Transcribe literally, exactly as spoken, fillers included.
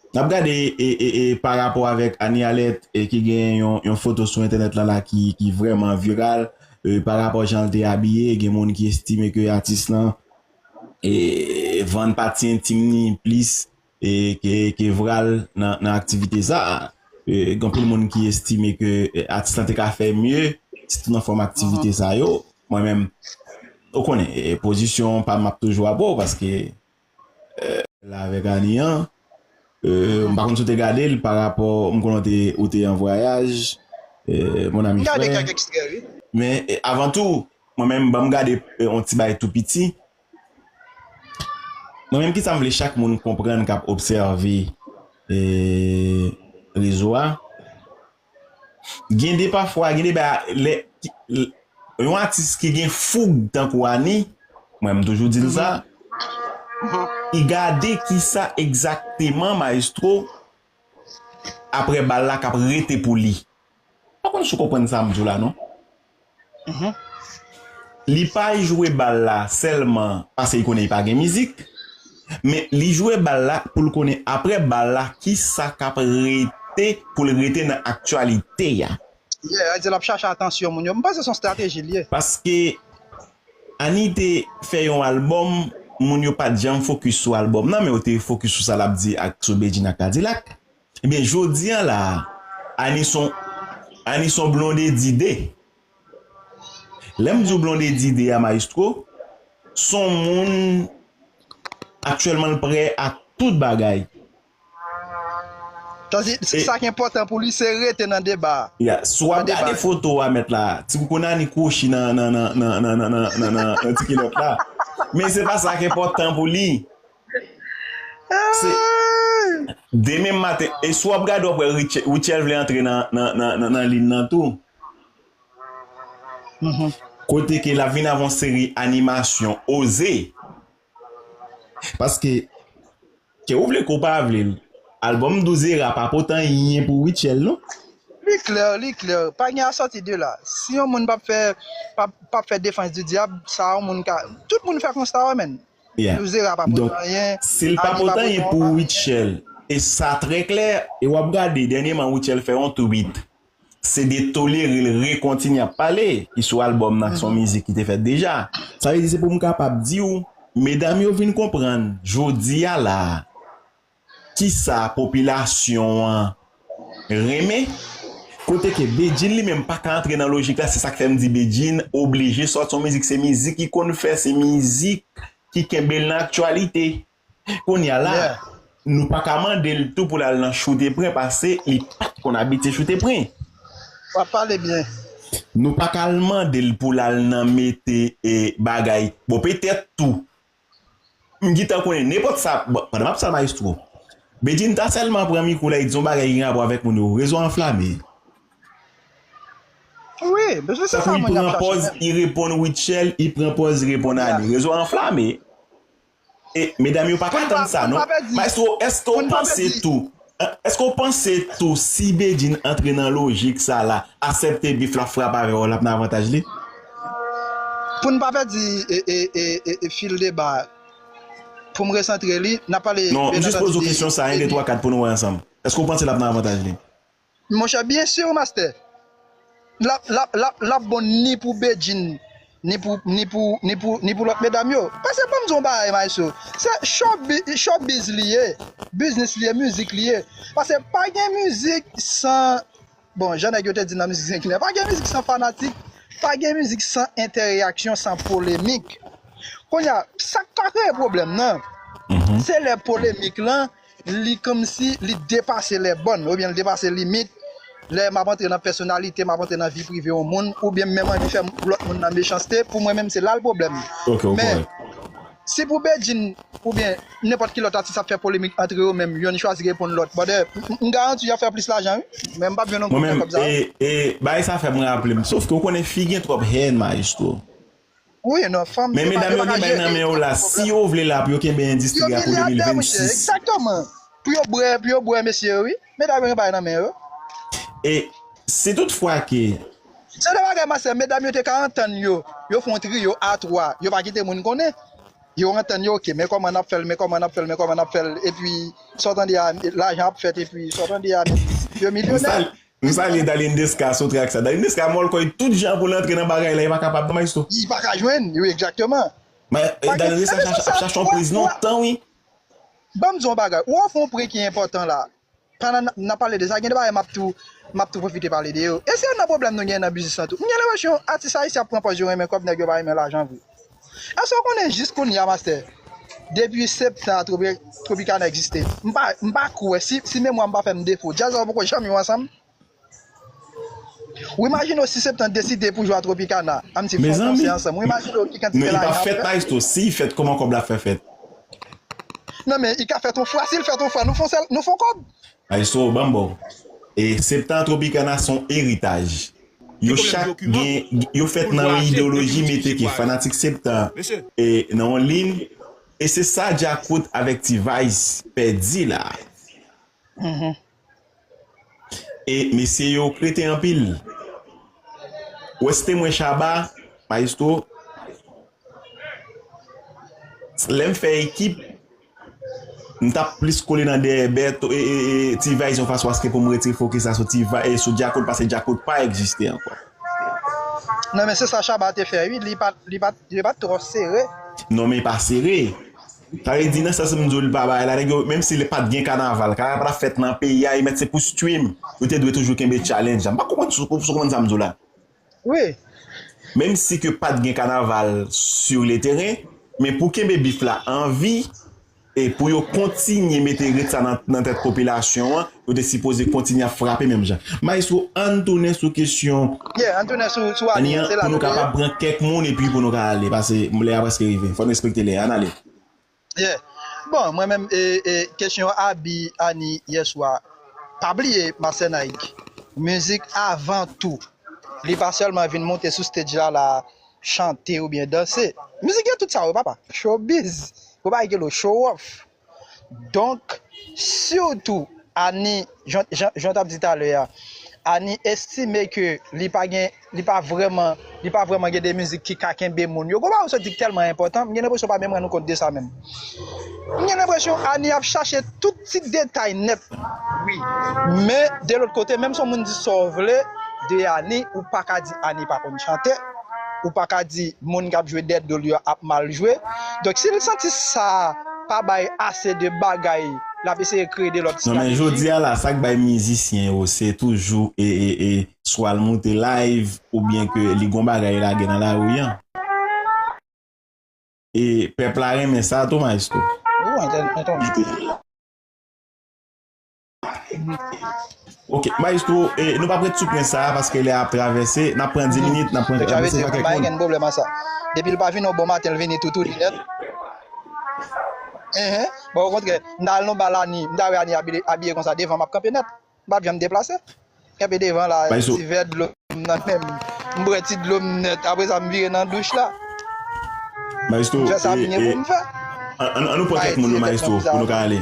N ap gade e, e, e, pa rapò avèk Annie Alerte e ki gen yon, yon foto sou entènèt lan la ki, ki vrèman viral. E, pa rapò jan l te abiye, gen moun ki estime ke atis lan e, vann pati entim ni plis e, ke, ke vral nan, nan aktivite sa a. E, gen anpil moun ki estime ke e, atis lan te ka fè mye, sitou nan fòm aktivite sa yo. Mwen menm, ou konnen, e, pozisyon pa m ap toujou ap bo, paske la avèk Ani an. Euh, m pa konn si w te gade l pa rapò, m konnen w te, ou te an vwayaj, euh, mon ami frè. M gade kèk ekstrè, wi. Men, eh, avan tou, mwen menm, ban m gade eh, yon ti bagay tou piti. Mwen menm, kisa m vle chak moun konprann k ap obsève eh, rezo a? Gen de pafwa, gen de ba, lè, yon atis ki gen foug tankou Ani, mwen m toujou di l sa, i gade kisa egzakteman Maestro, apre bal la, k ap rete pou li. Pa konn si w konprann sa m di w la, non? Li pa jwe bal la sèlman paske li konnen li pa gen mizik, men li jwe bal la pou l konnen apre bal la kisa k ap rete pou l rete nan aktyalite a. Yeah, a di l ap chache atansyon moun yo. M panse se yon estrateji l ye. Paske Ani te fè yon albòm, moun yo pa t janm fokis sou albòm nan, men yo te fokis sou sa l ap di ak sou Bedjine ak Kadilak. Ebyen, jodi a la, Ani se yon, Ani se yon Blondedy de. Lè m di w Blondedy de a, Maestro, se yon moun aktyèlman l prè a tout bagay. Tandis, sa ki enpòtan pou li, se rete nan deba a. Yeah. Si w ap gade foto a mèt la, ti koukoun Ani kwochi nan, nan, nan ti kilòt la. Men se pa sa ki enpòtan pou li. Se demen maten, e si w ap gade, w ap wè Rich- Rutshelle vle antre nan, nan, nan, nan, nan liy nan tou. Kote ke l ap vin avè yon seri animasyon oze. Paske, ke ou vle ke ou pa vle l, albòm Douz Era pa pote anyen pou Rutshelle, non? Li klè, li klè. Pa gen a sòti de la. Si yon moun p ap fè, p ap, p ap fè defans di dyab, sa yon moun ka, tout moun fè konsta a, menn. Yeah. Douz Era pa pote anyen. Donk, si l pa pote anyen pou Rutshelle, e sa trè klè, e w ap gade, dènyèman Rutshelle fè yon tweet. Se de Tolere l rekontinye ap pale, ki sou albòm nan, ki se yon mizik ki te fèt deja. Sa vle di se pou m kapab di w, medam yo vin konprann, jodi a la, kisa popilasyon an renmen, kote ke Bedjine li menm pa ka antre nan lojik la, se sa k fè m di Bedjine oblije sòti yon mizik, se mizik li konn fè, se mizik ki kenbe l nan aktyalite. Kounye a la, nou pa ka mande l tou pou l al nan choute pren, paske li pa t konn abitye choute pren. W ap pale byen. Nou pa ka al mande l pou l al nan mete eh, bagay. Bon, petèt tou, m gentan konnen nenpòt sa, bon, pandan m ap sa Maestro, Bedjine ta sèlman pran mikwo la, li di yon bagay ki gen rapò avèk moun yo, rezo a anflame. Wi, men se sa mwen ap chache. Tankou li pran pòz, li reponn Rutshelle, li pran pòz, li reponn Ani. Rezo a anflame. E medam yo pa ka tann sa, non. Maestro, èske w panse tou, èske w panse tou si Bedjine antre nan lojik sa la, aksepte bif la, frape avè w, l ap nan avantaj li? Pou n pa pèdi e, e, e, e, e fil deba, pou m resantre li, n ap pale. Non, m jis poze w kesyon sa, en, de, twa, kat pou nou wè ansanm. Èske w panse l ap nan avantaj li? Monchè, byen si, mastè. L ap, l ap, l ap, l ap bon ni pou Bedjine, ni pou, ni pou, ni pou, ni pou lòt medam yo. Paske ban m di w yon bagay, Maestro. Se showbi-, showbiz li ye, biznis li ye, mizik li ye. Paske pa gen mizik san, bon, jan nèg yo te di nan mizik senkilè, pa gen mizik san fanatik, pa gen mizik san entèreyaksyon, san polemik. Kounye a, sa k ka kreye pwoblèm nan, se lè polemik lan, li kòmsi li depase lè bòn, oubyen li depase limit. Lè m ap antre nan pèsonalite, m ap antre nan vi prive yon moun, oubyen m menm anvi fè lòt moun nan mechanste, pou mwen menm se la l pwoblèm. Men, si pou Bedjine, oubyen nenpòt ki lòt atis ap fè polemik antre yo menm, yonn chwazi reponn lòt, brother, m, m, m garanti w y ap fè plis lajan, wi. Men m p ap jwenn yon gwo kòb sa. E, e, bagay sa fè m raple m. Sof ke w konnen fi gen twòp hèn, Maestro. Wi, non, fanm. Men medam yo gen bagay nan men yo la, si yo vle la pou yo kenbe endistri a pou de mil vennsis. Yo milyadè, monchè, egzakteman. Pou yo bwè, pou yo bwè, mesye yo, wi. Medam yo gen bagay nan men yo. E si toutfwa ke. Se de bagay, masè, medam yo te ka antann yo, yo fè yon triyo a twa, yo pa kite moun konnen. Yo antann yo, oke, men kòman n ap fè l, men kòman n ap fè l, men kòman n ap fè l, epi sa w tande a, lajan ap fèt, epi sa w tande a, men yo milyonè. M salye Darline Desca sou track sa. Darline Desca mòl kò l tout jan pou l antre nan bagay la, li pa kapab non, maestro. Li pa ka jwenn, wi, egzakteman. Men, Darline Desca ap chache yon priz lontan, wi. Ban m di w yon bagay. Ou wè fè yon pwen ki enpòtan la. Pandan n ap pale de sa, gen de bagay m ap tou, m ap tou pwofite pale de yo. E se youn nan pwoblèm nou gen nan biznis lan tou. M gen lenpresyon atis ayisyen ap pran pòz yo renmen kòb, nèg yo pa renmen lajan vre. Èske w konnen jis kounye a, mastè, depi septan Tropi-, Tropicana egziste, m pa, m pa kwè, si, si memwa m pa fè m defo, djaz la yo poko janm yo ansanm? Ou imajine w si septan deside pou jwe a Tropicana, an ti fè yon konsè ansanm. Ou imajine w ki kantite lajan y ap fè? Maestro, si l fèt, kòman kòb la fè fèt? Non, men li ka fèt yon fwa, si l fèt yon fwa, nou fè yon sèl, nou fè yon kòb. Maestro, ban m ba w. E septan Tropicana se yon eritaj. Yo chak gen, yo fèt nan yon ideyoloji mete ke fanatik septan e nan yon liy. E se sa Djakout avèk T-Vice pèdi la. E mesye yo krete anpil. Ou wè si te mwen Shabba, maestro, lè m fè ekip, m t ap plis kole nan dèyè Bèto, e, e, e, T-Vice yon fason paske pou m retire fokis la sou T-Vice, e, sou Djakout, paske Djakout pa egziste ankò. Non, men se sa Shabba te fè, wi. Li pa t, li pa t, li pa t twò sere. Non, men li pa sere. Sa vle di, nan sans m di w, li pa bay la, nèg yo, menm si li pa t gen kanaval, kanaval pa t ap fèt nan peyi a, e mèt se pou stream. Yo te dwe toujou kenbe challenge la. M pa konprann si w konprann sa m di w la. Wi. Menm si ke pa t gen kanaval sur le terrain, men pou kenbe bif la an vi, e pou yo kontinye mete ret sa nan, nan tèt popilasyon an, yo te sipoze kontinye ap frape menm jan. Maestro, ann tounen sou kesyon Ani an, pou nou kapab pran kèk moun epi pou nou ka ale, paske lè a prèske rive. Fò n respekte lè a, ann ale. Yeah. Bon, mwen menm, e, e, kesyon abi Ani yèswa, pa bliye, Master Nike, mizik avan tou. Li pa sèlman vin monte sou stage la, la, chante oubyen danse. Mizik gen tout sa, wi, papa. Showbiz. Ou pa gen lo show off. Donk, sitou, Ani, jan, jan, jan w t ap di talè a, Ani estime ke li pa gen, li pa vrèman, li pa vrèman gen de mizik ki ka kenbe moun yo. Gon bagay ou sot di ki tèlman enpòtan, m gen lenpresyon pa menm rann ou kont de sa menm. M gen lenpresyon Ani ap chache tout ti detay nèt. Wi. Men, de lòt kote, menm si yon moun di sa w vle de Ani, ou pa ka di Ani pa konn chante. Ou pa ka di moun k ap jwe dèdol yo ap mal jwe. Donk, si l santi sa pa bay ase de bagay, l ap eseye kreye de lòt. Non, men jodi a la, sa k bay mizisyen yo, se toujou, e, e, e, swa l moute live, oubyen ke li gon bagay lage nan lari an. E pèp la renmen sa tou, maestro. Wi, entè-, entè-, Ok, maestro, e, nou p ap ret sou pwen sa a, paske lè a ap travèse, n ap pran dis minit, n ap pran, n ap pran kèk moun. Pa gen pwoblèm a sa. Depi l pa vini yon bon maten, l vini toutouni nèt. Enhen. Bon, okontrè, m ta al nan bal Ani, m ta wè Ani abiye, abiye konsa devan, m ap kanpe nèt. M p ap janm deplase. Kanpe devan la, ti vè dlo m nan men m. M bwè ti dlo m nèt. Apre sa, m vire nan douch la. Maestro, m fè sa m gen pou m fè. Ann, ann, ann nou pran kèk moun, non, maestro, pou nou ka ale.